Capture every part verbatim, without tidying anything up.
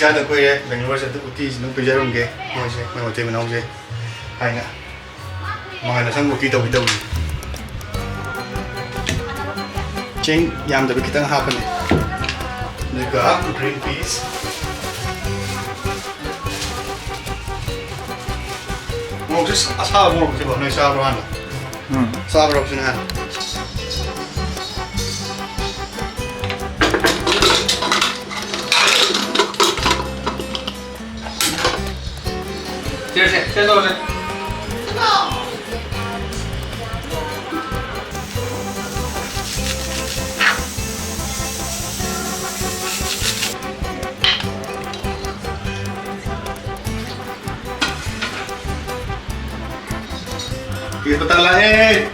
ꯌꯥꯗ ꯀꯨꯏꯔꯦ ꯕꯦꯡꯒꯂꯣꯔ ꯆꯠꯇ ꯎꯇꯤꯁꯤ ꯑꯗꯨꯝ ꯄꯤꯖꯔꯝꯒꯦ ꯃꯣꯏꯁꯦ, ꯃꯣꯏ ꯃꯇꯩ ꯃꯅꯥꯎꯁꯦ ꯍꯥꯏꯅ꯫ ꯃꯉꯥꯜ ꯑꯁꯪꯕ ꯎꯇꯤ ꯇꯧꯕꯤ ꯇꯧꯕꯤ꯫ ꯆꯦꯡ ꯌꯥꯝꯗꯕ ꯈꯤꯇꯪ ꯍꯥꯞꯄꯅꯤ꯫ ꯑꯗꯨꯒ green peas꯫ ꯃꯣꯔꯣꯛꯁꯦ ꯑꯁꯥꯕ ꯃꯣꯔꯣꯛꯁꯦ ꯅꯣꯏ ꯆꯥꯕ꯭ꯔꯣ ꯍꯥꯟꯅ? ꯎꯝ꯫ ꯆꯥꯕ꯭ꯔꯣ ꯁꯤꯅ ꯍꯥꯟꯅ? ꯁꯦ, ꯁꯦ, ꯁꯦ ꯇꯧꯔꯁꯦ꯫ ꯇꯦꯖꯄꯇꯥ ꯂꯥꯛꯑꯦ꯫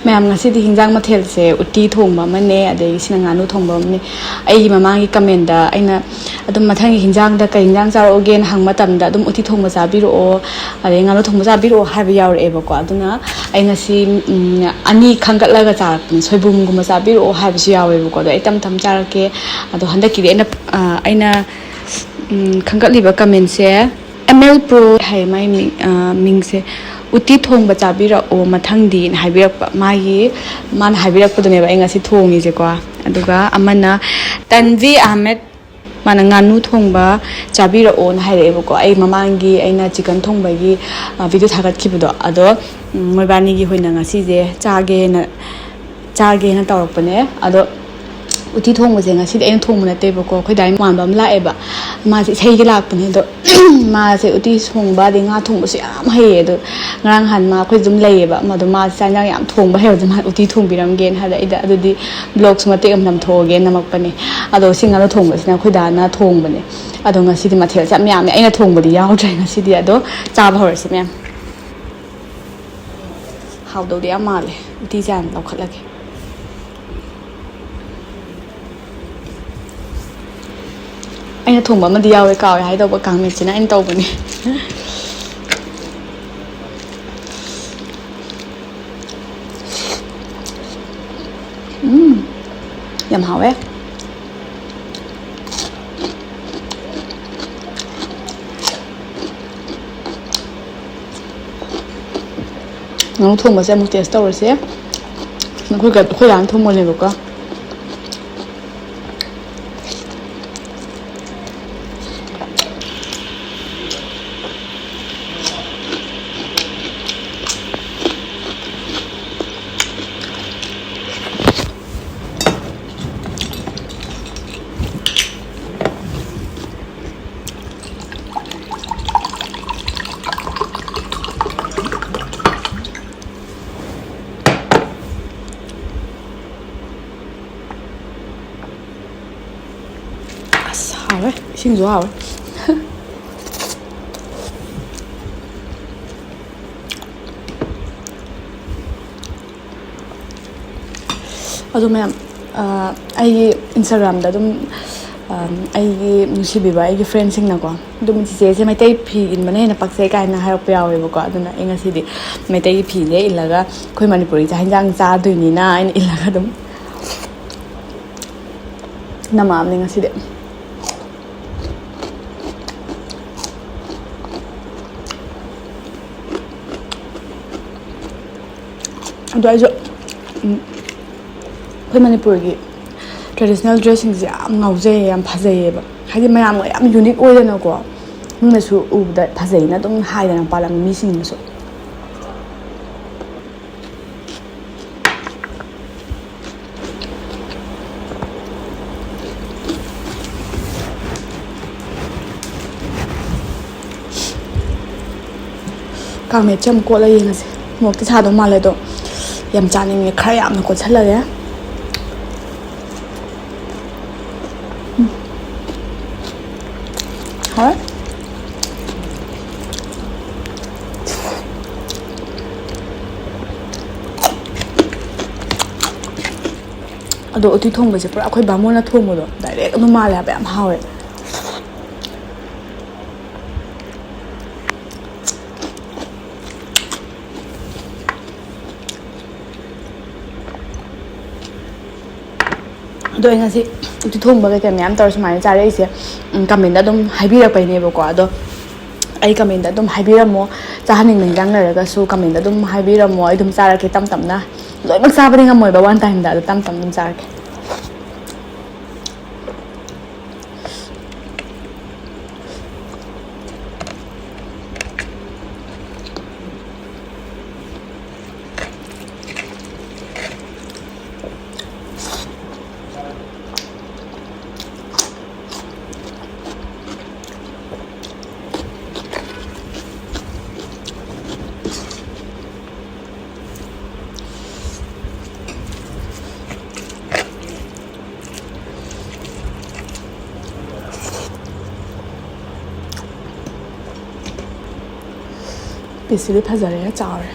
ꯃꯌꯥꯝ, ꯉꯁꯤꯗꯤ ꯍꯤꯟꯖꯥꯡ ꯃꯊꯦꯜꯁꯦ ꯎꯇꯤ ꯊꯣꯡꯕ ꯑꯃꯅꯦ, ꯑꯗꯒꯤ ꯁꯤꯅ ꯉꯥꯅꯨ ꯊꯣꯡꯕ ꯑꯃꯅꯦ꯫ ꯑꯩꯒꯤ ꯃꯃꯥꯡꯒꯤ ꯀꯃꯦꯟꯗ ꯑꯩꯅ ꯑꯗꯨꯝ ꯃꯊꯪꯒꯤ ꯍꯤꯟꯖꯥꯡꯗ ꯀꯩ ꯍꯤꯟꯖꯥꯡ ꯆꯥꯔꯛꯎꯒꯦꯅ ꯍꯪꯕ ꯃꯇꯝꯗ ꯑꯗꯨꯝ ꯎꯇꯤ ꯊꯣꯡꯕ ꯆꯥꯕꯤꯔꯛꯑꯣ, ꯑꯗꯩ ꯉꯥꯅꯨ ꯊꯣꯡꯕ ꯆꯥꯕꯤꯔꯛꯑꯣ ꯍꯥꯏꯕ ꯌꯥꯎꯔꯛꯑꯦꯕꯀꯣ꯫ ꯑꯗꯨꯅ ꯑꯩ ꯉꯁꯤ, ꯎꯝ, ꯑꯅꯤ ꯈꯟꯒꯠꯂꯒ ꯆꯥꯔꯛꯄꯅꯤ꯫ ꯁꯣꯏꯕꯨꯝꯒꯨꯝꯕ ꯆꯥꯕꯤꯔꯛꯑꯣ ꯍꯥꯏꯕꯁꯨ ꯌꯥꯎꯋꯦꯕꯀꯣ꯫ ꯑꯗꯣ ꯑꯩ ꯇꯝ ꯇꯝ ꯆꯥꯔꯛꯀꯦ꯫ ꯑꯗꯣ ꯍꯟꯗꯛꯀꯤꯗꯤ ꯑꯩꯅ, ꯑ, ꯑꯩꯅ, ꯎꯝ, ꯈꯟꯒꯠꯂꯤꯕ ꯀꯃꯦꯟꯁꯦ ꯑꯦꯝ ꯑꯦꯜ ꯄ꯭ꯔꯣ ꯍꯥꯏ ꯃꯥꯏ ꯃꯤꯡ, ꯑ, ꯃꯤꯡꯁꯦ꯫ "ꯎꯇꯤ ꯊꯣꯡꯕ ꯆꯥꯕꯤꯔꯛꯑꯣ ꯃꯊꯪꯗꯤꯅ" ꯍꯥꯏꯕꯤꯔꯛꯄ꯫ ꯃꯥꯒꯤ, ꯃꯥꯅ ꯍꯥꯏꯕꯤꯔꯛꯄꯗꯨꯅꯦꯕ ꯑꯩ ꯉꯁꯤ ꯊꯣꯡꯉꯤꯁꯦꯀꯣ꯫ ꯑꯗꯨꯒ ꯑꯃꯅ ꯇꯟꯖꯤ ꯑꯍꯃꯦꯗ, ꯃꯥꯅ "ꯉꯥꯅꯨ ꯊꯣꯡꯕ ꯆꯥꯕꯤꯔꯛꯑꯣꯅ" ꯍꯥꯏꯔꯛꯑꯦꯕꯀꯣ꯫ ꯑꯩ ꯃꯃꯥꯡꯒꯤ ꯑꯩꯅ ꯆꯤꯀꯟ ꯊꯣꯡꯕꯒꯤ, ꯑ, ꯚꯤꯗꯤꯑꯣ ꯊꯥꯒꯠꯈꯤꯕꯗꯣ, ꯑꯗꯣ, ꯎꯝ, ꯃꯣꯏꯕꯥꯅꯤꯒꯤ ꯑꯣꯏꯅ ꯉꯁꯤꯁꯦ ꯆꯥꯒꯦꯅ, ꯆꯥꯒꯦꯅ ꯇꯧꯔꯛꯄꯅꯦ꯫ ꯑꯗꯣ ꯎꯇꯤ ꯊꯣꯡꯕꯁꯦ ꯉꯁꯤꯗꯤ ꯑꯩꯅ ꯊꯣꯡꯕ ꯅꯠꯇꯦꯕꯀꯣ, ꯑꯩꯈꯣꯏ ꯗꯥꯏ ꯃꯃꯥꯟꯅꯕ ꯑꯃ ꯂꯥꯛꯑꯦꯕ, ꯃꯥꯁꯦ ꯏꯁꯩꯒꯤ ꯂꯥꯛꯄꯅꯦ꯫ ꯑꯗꯣ ꯃꯥꯁꯦ ꯎꯇꯤ ꯊꯣꯡꯕ ꯑꯗꯩ ꯉꯥ ꯊꯣꯡꯕꯁꯨ ꯌꯥꯝ ꯍꯩꯌꯦ꯫ ꯑꯗꯣ ꯉꯔꯥꯡ ꯅꯍꯥꯟ ꯃꯥ ꯑꯩꯈꯣꯏ ꯑꯗꯨꯝ ꯂꯩꯌꯦꯕ, ꯃꯥꯗꯣ ꯃꯥꯁꯦ ꯆꯥꯛ ꯏꯟꯖꯥꯡ ꯌꯥꯝ ꯊꯣꯡꯕ ꯍꯩꯕꯁꯦ, ꯃꯥ ꯎꯇꯤ ꯊꯣꯡꯕꯤꯔꯝꯒꯦꯅ ꯍꯥꯏꯕꯗ ꯑꯩꯗ ꯑꯗꯨꯗꯤ ꯕ꯭ꯂꯣꯒꯁꯨ ꯃꯇꯦꯛ ꯑꯃ ꯅꯝꯊꯣꯛꯑꯒꯦ ꯅꯝꯃꯛꯄꯅꯦ꯫ ꯑꯗꯣ ꯁꯤ ꯉꯥꯅꯨ ꯊꯣꯡꯕꯁꯤꯅ ꯑꯩꯈꯣꯏ ꯗꯥꯅ ꯊꯣꯡꯕꯅꯦ꯫ ꯑꯗꯣ ꯉꯁꯤꯗꯤ ꯃꯊꯦꯜꯁꯦ ꯌꯥꯝ ꯌꯥꯝꯃꯦ, ꯑꯩꯅ ꯊꯣꯡꯕꯗꯤ ꯌꯥꯎꯗ꯭ꯔꯦ ꯉꯁꯤꯗꯤ꯫ ꯑꯗꯣ ꯆꯥꯕ ꯍꯧꯔꯁꯤ ꯃꯌꯥꯝ꯫ ꯍꯥꯎꯗꯧꯗꯤ ꯌꯥꯝ ꯃꯥꯜꯂꯦ꯫ ꯎꯇꯤꯁꯦ ꯍꯥꯟꯅ ꯂꯧꯈꯠꯂꯒꯦ꯫ ꯑꯩꯅ ꯊꯣꯡꯕ ꯑꯃꯗꯤ ꯌꯥꯎꯋꯦ, ꯀꯥꯎꯋꯦ ꯍꯥꯏꯗꯧꯕ, ꯀꯥꯡꯃꯦꯠꯁꯤꯅ ꯑꯩꯅ ꯇꯧꯕꯅꯦ꯫ ꯎꯝ, ꯌꯥꯝ ꯍꯥꯎꯋꯦ꯫ ꯉꯥꯅꯨ ꯊꯣꯡꯕꯁꯦ ꯑꯃꯨꯛ ꯇꯦꯁ ꯇꯧꯔꯁꯦ꯫ ꯑꯩꯈꯣꯏ ꯑꯩꯈꯣꯏ ꯗꯥꯅ ꯊꯣꯡꯕꯅꯦꯕꯀꯣ꯫ ꯑꯁ, ꯍꯥꯎꯋꯦ꯫ ꯏꯁꯤꯡꯁꯨ ꯍꯥꯎꯋꯦ꯫ ꯑꯗꯣ ꯃꯌꯥꯝ, ꯑ, ꯑꯩꯒꯤ Instagram-ꯗ ꯑꯗꯨꯝ, ꯑ, ꯑꯩꯒꯤ ꯅꯨꯡꯁꯤꯕꯤꯕ ꯑꯩꯒꯤ friend-ꯁꯤꯡꯅꯀꯣ, ꯑꯗꯨꯝ "ꯆꯤꯆꯦꯁꯦ ꯃꯩꯇꯩ ꯐꯤ ꯏꯟꯕꯅ ꯍꯦꯟꯅ ꯄꯛꯆꯩ" ꯀꯥꯏꯅ ꯍꯥꯏꯔꯛꯄ ꯌꯥꯎꯋꯦꯕꯀꯣ꯫ ꯑꯗꯨꯅ ꯑꯩ ꯉꯁꯤꯗꯤ ꯃꯩꯇꯩꯒꯤ ꯐꯤꯁꯦ ꯏꯜꯂꯒ ꯑꯩꯈꯣꯏ ꯃꯅꯤꯄꯨꯔꯤ ꯆꯥꯛ ꯍꯦꯟꯖꯥꯡ ꯆꯥꯗꯣꯏꯅꯤꯅ ꯑꯩꯅ ꯏꯜꯂꯒ ꯑꯗꯨꯝ ꯅꯝꯃꯛꯑꯕꯅꯦ ꯉꯁꯤꯗꯤ꯫ ꯑꯗꯣ ꯑꯩꯁꯨ, ꯎꯝ, ꯑꯩꯈꯣꯏ ꯃꯅꯤꯄꯨꯔꯒꯤ traditional dressꯁꯤꯡꯁꯦ ꯌꯥꯝ ꯉꯥꯎꯖꯩꯌꯦ, ꯌꯥꯝ ꯐꯖꯩꯌꯦꯕ꯫ ꯍꯥꯏꯗꯤ ꯃꯌꯥꯝꯒ ꯌꯥꯝ unique ꯑꯣꯏꯗꯅꯀꯣ, ꯃꯤꯅꯁꯨ ꯎꯕꯗ ꯐꯖꯩꯅ ꯑꯗꯨꯝ ꯍꯥꯏꯗꯅ, ꯃꯄꯥꯟ ꯂꯝꯒꯤ ꯃꯤꯁꯤꯡꯅꯁꯨ꯫ ꯀꯥꯡꯃꯦꯠꯁꯦ ꯑꯃꯨꯛ ꯀꯣꯠꯂ ꯌꯦꯡꯉꯁꯦ꯫ ꯃꯣꯔꯣꯛꯇꯤ ꯁꯥꯗꯧ ꯃꯥꯜꯂꯦ, ꯑꯗꯣ ꯌꯥꯝ ꯆꯥꯅꯤꯡꯉꯦ, ꯈꯔ ꯌꯥꯝꯅ ꯀꯣꯠꯁꯜꯂꯒꯦ꯫ ꯎꯝ꯫ ꯍꯣꯏ꯫ ꯑꯗꯣ ꯎꯇꯤ ꯊꯣꯡꯕꯁꯦ ꯄꯨꯔꯥ ꯑꯩꯈꯣꯏ ꯕꯥꯃꯣꯟꯅ ꯊꯣꯡꯕꯗꯣ direct ꯑꯗꯨꯝ ꯃꯥꯜꯂꯦ ꯍꯥꯏꯕ, ꯌꯥꯝ ꯍꯥꯎꯋꯦ꯫ ꯑꯗꯣ ꯑꯩ ꯉꯁꯤ ꯎꯇꯤ ꯊꯣꯡꯕ ꯀꯩꯀꯩ ꯃꯌꯥꯝ ꯇꯧꯔ ꯁꯨꯃꯥꯏꯅ ꯆꯥꯔꯛꯏꯁꯦ, ꯎꯝ, comment ꯑꯗꯨꯝ ꯍꯥꯏꯕꯤꯔꯛꯄꯩꯅꯦꯕꯀꯣ꯫ ꯑꯗꯣ ꯑꯩ comment ꯑꯗꯨꯝ ꯍꯥꯏꯕꯤꯔꯝꯃꯣ, ꯆꯥꯍꯟꯅꯤꯡꯕ ꯍꯤꯟꯖꯥꯡ ꯂꯩꯔꯒꯁꯨ comment ꯑꯗꯨꯝ ꯍꯥꯏꯕꯤꯔꯝꯃꯣ, ꯑꯩ ꯑꯗꯨꯝ ꯆꯥꯔꯛꯀꯦ ꯇꯞ ꯇꯞꯅ꯫ ꯂꯣꯏꯅꯃꯛ ꯆꯥꯕꯗꯤ ꯉꯝꯃꯣꯏꯕ one timeꯗ, ꯑꯗꯣ ꯇꯞ ꯇꯞꯅ ꯑꯗꯨꯝ ꯆꯥꯔꯛꯀꯦ꯫ ꯄꯤꯁꯁꯤꯗꯤ ꯐꯖꯔꯦ, ꯆꯥꯎꯔꯦ꯫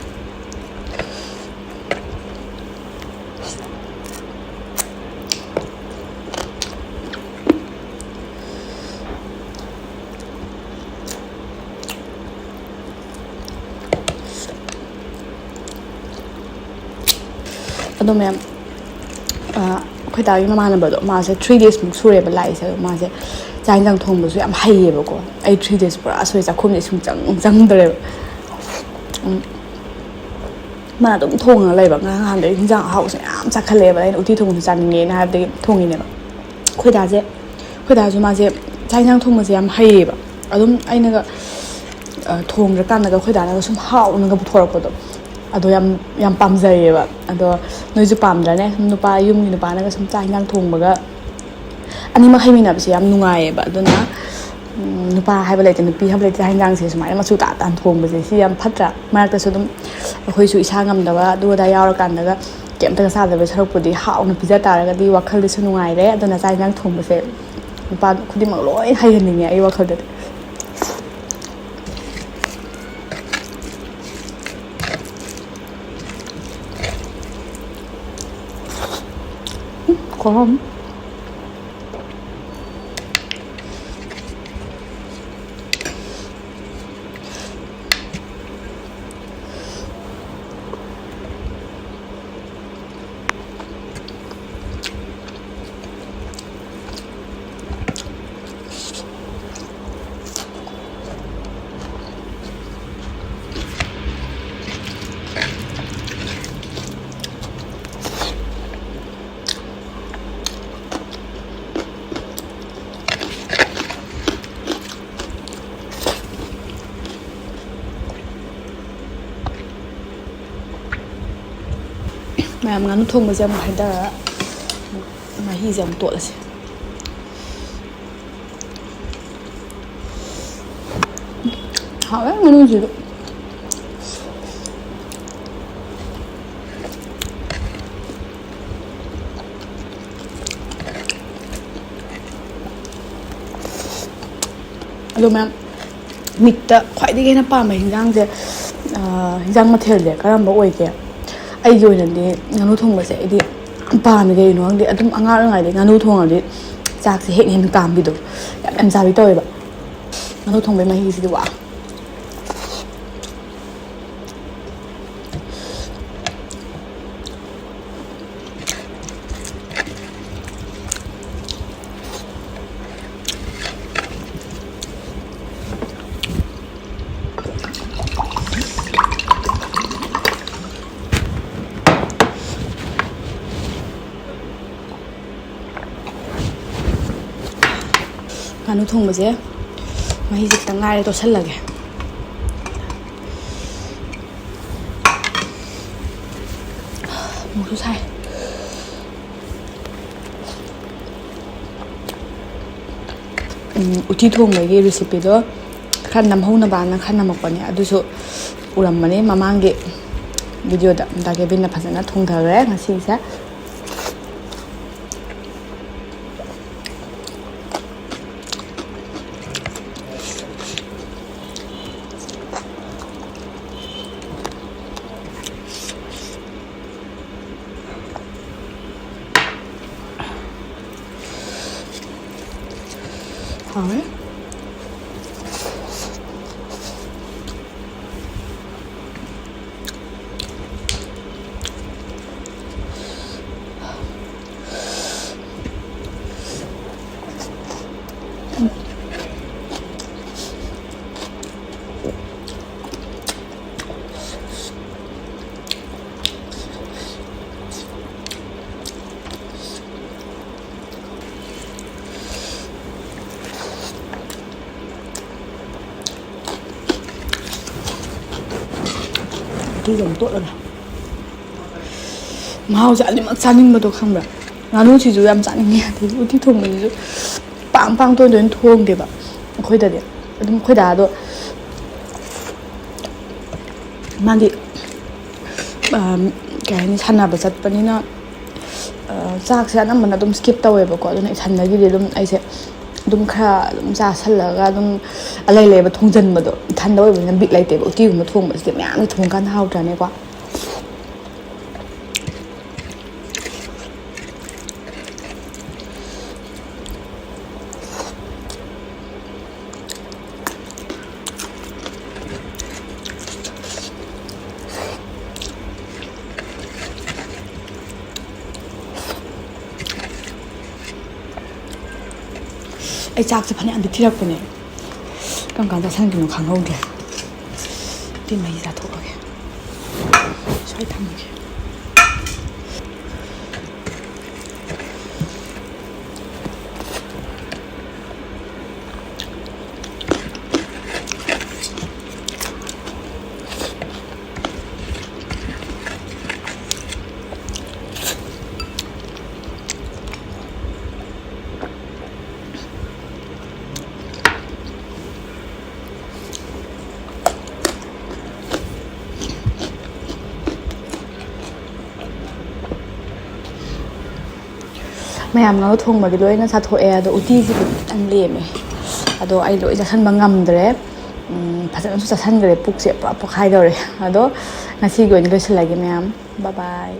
ꯑꯗꯣ ꯃꯦꯝ, ꯑ, ꯑꯩꯈꯣꯏ ꯗꯥꯒꯤ ꯃꯃꯥꯟꯅꯕꯗꯣ, ꯃꯥꯁꯦ three days ꯃꯨꯛ ꯁꯨꯔꯦꯕ ꯂꯥꯛꯏꯁꯦ꯫ ꯑꯗꯣ ꯃꯥꯁꯦ ꯆꯥꯛ ꯌꯦꯟꯁꯥꯡ ꯊꯣꯡꯕꯁꯨ ꯌꯥꯝ ꯍꯩꯌꯦꯕꯀꯣ꯫ ꯑꯩ three days ꯄꯨꯔꯥ ꯑꯁꯣꯏ ꯆꯥꯛꯈꯨꯝꯁꯦ ꯁꯨꯡꯆꯪ ꯆꯪꯗ꯭ꯔꯦꯕ꯫ ꯎꯝ꯫ ꯃꯥꯅ ꯑꯗꯨꯝ ꯊꯣꯡꯉꯒ ꯂꯩꯕ꯫ ꯉꯔꯥꯡ ꯅꯍꯥꯟꯗꯒꯤ ꯍꯤꯟꯖꯥꯡ ꯑꯍꯥꯎꯕꯁꯦ ꯌꯥꯝ ꯆꯥꯈꯠꯂꯛꯑꯦꯕ꯫ ꯑꯩꯅ ꯎꯇꯤ ꯊꯣꯡꯕꯁꯨ ꯆꯥꯅꯤꯡꯉꯦꯅ ꯍꯥꯏꯕꯗꯒꯤ ꯊꯣꯡꯉꯤꯅꯦꯕ꯫ ꯑꯩꯈꯣꯏ ꯗꯥꯁꯦ ꯑꯩꯈꯣꯏ ꯗꯥꯁꯨ ꯃꯥꯁꯦ ꯆꯥꯛ ꯍꯤꯟꯖꯥꯡ ꯊꯣꯡꯕꯁꯦ ꯌꯥꯝ ꯍꯩꯌꯦꯕ꯫ ꯑꯗꯨꯝ ꯑꯩꯅꯒ ꯊꯣꯡꯗ꯭ꯔꯀꯥꯟꯗꯒ ꯑꯩꯈꯣꯏ ꯗꯥꯅꯒ ꯁꯨꯝ ꯍꯥꯎꯅꯒ ꯄꯨꯊꯣꯔꯛꯄꯗꯣ, ꯑꯗꯣ ꯌꯥꯝ ꯌꯥꯝ ꯄꯥꯝꯖꯩꯌꯦꯕ꯫ ꯑꯗꯣ ꯅꯣꯏꯁꯨ ꯄꯥꯝꯗ꯭ꯔꯅꯦ? ꯁꯨꯝ ꯅꯨꯄꯥ, ꯌꯨꯝꯒꯤ ꯅꯨꯄꯥꯅꯒ ꯁꯨꯝ ꯆꯥꯛ ꯍꯤꯟꯖꯥꯡ ꯊꯣꯡꯕꯒ ꯑꯅꯤꯃꯛ ꯍꯩꯃꯤꯟꯅꯕꯁꯦ ꯌꯥꯝ ꯅꯨꯡꯉꯥꯏꯌꯦꯕ꯫ ꯑꯗꯨꯅ ꯅꯨꯄꯥ ꯍꯥꯏꯕ ꯂꯩꯇꯦ, ꯅꯨꯄꯤ ꯍꯥꯏꯕ ꯂꯩꯇꯦ, ꯆꯥꯛ ꯍꯤꯟꯖꯥꯡꯁꯦ ꯁꯨꯃꯥꯏꯅ ꯃꯆꯨ ꯇꯥ ꯇꯥꯅ ꯊꯣꯡꯕꯁꯦ ꯁꯤ ꯌꯥꯝ ꯐꯠꯇ꯭ꯔꯥ? ꯃꯔꯛꯇꯁꯨ ꯑꯗꯨꯝ ꯑꯩꯈꯣꯏꯁꯨ ꯏꯁꯥ ꯉꯝꯗꯕ ꯑꯗꯨ ꯑꯗꯥ ꯌꯥꯎꯔꯀꯥꯟꯗꯒ ꯀꯩꯝꯇꯒ ꯆꯥꯗꯕ ꯁꯔꯨꯛꯄꯨꯗꯤ ꯍꯥꯎꯅ ꯄꯤꯖ ꯇꯥꯔꯒꯗꯤ ꯋꯥꯈꯜꯗꯁꯨ ꯅꯨꯡꯉꯥꯏꯔꯦ꯫ ꯑꯗꯨꯅ ꯆꯥꯛ ꯍꯤꯟꯖꯥꯡ ꯊꯣꯡꯕꯁꯦ ꯅꯨꯄꯥ ꯈꯨꯗꯤꯡꯃꯛ ꯂꯣꯏ ꯍꯩꯍꯟꯅꯤꯡꯉꯦ ꯑꯩ ꯋꯥꯈꯜꯗꯗꯤ꯫ ꯈꯣꯡ ꯃꯌꯥꯝ, ꯉꯥꯅꯨ ꯊꯣꯡꯕꯁꯦ ꯑꯃꯨꯛ ꯍꯩꯊꯔꯒ ꯃꯍꯤꯁꯦ ꯑꯃꯨꯛ ꯇꯣꯠꯂꯁꯦ꯫ ꯍꯥꯎꯋꯦ ꯉꯥꯅꯨꯁꯤꯁꯨ꯫ ꯑꯗꯣ ꯃꯌꯥꯝ, ꯃꯤꯠꯇ ꯈ꯭ꯋꯥꯏꯗꯒꯤ ꯍꯦꯟꯅ ꯄꯥꯝꯕ ꯍꯤꯟꯖꯥꯡꯁꯦ, ꯍꯤꯟꯖꯥꯡ ꯃꯊꯦꯜꯁꯦ ꯀꯔꯝꯕ ꯑꯣꯏꯒꯦ? ꯑꯩꯒꯤ ꯑꯣꯏꯅꯗꯤ ꯉꯥꯅꯨ ꯊꯣꯡꯕꯁꯦ ꯑꯩꯗꯤ ꯌꯥꯝ ꯄꯥꯝꯃꯦ꯫ ꯀꯩꯒꯤꯅꯣ ꯈꯪꯗꯦ, ꯑꯗꯨꯝ ꯑꯉꯥꯡ ꯑꯣꯏꯔꯤꯉꯩꯗꯒꯤ ꯉꯥꯅꯨ ꯊꯣꯡꯉꯗꯤ ꯆꯥꯛꯁꯦ ꯍꯦꯟꯅ ꯍꯦꯟꯅ ꯀꯥꯝꯕꯤꯗꯣ, ꯌꯥꯝ ꯌꯥꯝ ꯆꯥꯕꯤ ꯇꯧꯋꯦꯕ꯫ ꯉꯥꯅꯨ ꯊꯣꯡꯕꯩ ꯃꯍꯤꯁꯤꯗꯤ ꯋꯥ꯫ ꯉꯥꯅꯨ ꯊꯣꯡꯕꯁꯦ ꯃꯍꯤꯁꯦ ꯈꯤꯇꯪ ꯉꯥꯏꯔꯦ, ꯇꯣꯠꯁꯜꯂꯒꯦ꯫ ꯑꯃꯨꯛꯁꯨ ꯁꯥꯏ꯫ ꯎꯝ, ꯎꯇꯤ ꯊꯣꯡꯕꯒꯤ recipeꯗꯣ ꯈꯔ ꯅꯝꯍꯧꯅꯕꯅ ꯈꯔ ꯅꯝꯃꯛꯄꯅꯦ, ꯑꯗꯨꯁꯨ ꯎꯔꯝꯕꯅꯦ ꯃꯃꯥꯡꯒꯤ videoꯗ꯫ ꯗꯥ ꯀꯦꯕꯤꯟꯅ ꯐꯖꯅ ꯊꯣꯡꯊꯈ꯭ꯔꯦ ꯉꯁꯤꯁꯦ꯫ ꯍꯥꯎꯋꯦ꯫ ꯎꯇꯤꯁꯦ ꯑꯃꯨꯛ ꯇꯣꯠꯂꯒꯦ꯫ ꯃꯍꯥꯎꯁꯦ ꯑꯅꯤꯃꯛ ꯆꯥꯅꯤꯡꯕꯗꯣ ꯈꯪꯕ꯭ꯔꯥ? ꯉꯥꯅꯨꯁꯤꯁꯨ ꯌꯥꯝ ꯆꯥꯅꯤꯡꯉꯦ, ꯑꯗꯒꯤ ꯎꯇꯤ ꯊꯣꯡꯕꯁꯤꯁꯨ ꯄꯥꯡ ꯄꯥꯡ ꯇꯣꯏꯅ ꯇꯣꯏꯅ ꯊꯣꯡꯗꯦꯕ ꯑꯩꯈꯣꯏꯗꯗꯤ꯫ ꯑꯗꯨꯝ ꯑꯩꯈꯣꯏ ꯗꯥꯗꯣ ꯃꯥꯗꯤ, ꯑꯝ, ꯀꯩ ꯍꯥꯏꯅꯤ, ꯁꯥꯟꯅꯕ ꯆꯠꯄꯅꯤꯅ, ꯑ, ꯆꯥꯛꯁꯦ ꯑꯅꯝꯕꯅ ꯑꯗꯨꯝ skip ꯇꯧꯋꯦꯕꯀꯣ꯫ ꯑꯗꯨꯅ ꯏꯊꯟꯗꯒꯤꯗꯤ ꯑꯗꯨꯝ ꯑꯩꯁꯦ ꯑꯗꯨꯝ ꯈꯔ ꯑꯗꯨꯝ ꯆꯥꯁꯜꯂꯒ ꯑꯗꯨꯝ ꯑꯂꯩ ꯑꯂꯩꯕ ꯊꯣꯡꯖꯟꯕꯗꯣ, ꯏꯊꯟꯗ ꯑꯣꯏꯕꯅꯤꯅ ꯕꯤꯠ ꯂꯩꯇꯦꯕ꯫ ꯎꯇꯤꯒꯨꯝꯕ ꯊꯣꯡꯕꯁꯤꯗꯤ ꯃꯌꯥꯝꯒ ꯊꯣꯡꯉꯀꯥꯟꯗ ꯍꯥꯎꯇ꯭ꯔꯅꯦꯀꯣ? ꯑꯩ ꯆꯥꯛꯁꯦ ꯐꯅꯌꯥꯝꯗꯤ ꯊꯤꯔꯛꯄꯅꯦ, ꯀꯔꯝ ꯀꯥꯟꯗ ꯆꯥꯁꯟꯈꯤꯅꯣ ꯈꯪꯍꯧꯗꯦ꯫ ꯑꯗꯨꯏ ꯃꯍꯤ ꯆꯥꯊꯣꯛꯑꯒꯦ꯫ ꯁ꯭ꯋꯥꯏ ꯊꯝꯃꯒꯦ꯫ ꯃꯌꯥꯝ ꯉꯥꯅꯨ ꯊꯣꯡꯕꯗꯤ ꯂꯣꯏꯅ ꯆꯥꯊꯣꯛꯑꯦ, ꯑꯗꯣ ꯎꯇꯤꯁꯤꯕꯨꯗꯤ ꯈꯤꯇꯪ ꯂꯦꯝꯃꯦ꯫ ꯑꯗꯣ ꯑꯩ ꯂꯣꯏ ꯆꯥꯁꯟꯕ ꯉꯝꯗ꯭ꯔꯦ꯫ ꯎꯝ, ꯐꯖꯅꯁꯨ ꯆꯥꯁꯟꯈ꯭ꯔꯦ, ꯄꯨꯛꯁꯦ ꯄꯨꯔꯥ ꯄꯣꯛꯈꯥꯏꯗꯧꯔꯦ꯫ ꯑꯗꯣ ꯉꯁꯤꯒꯤ ꯑꯣꯏꯅ ꯂꯣꯏꯁꯤꯜꯂꯒꯦ ꯃꯌꯥꯝ꯫ ꯕꯥꯏ ꯕꯥꯏ꯫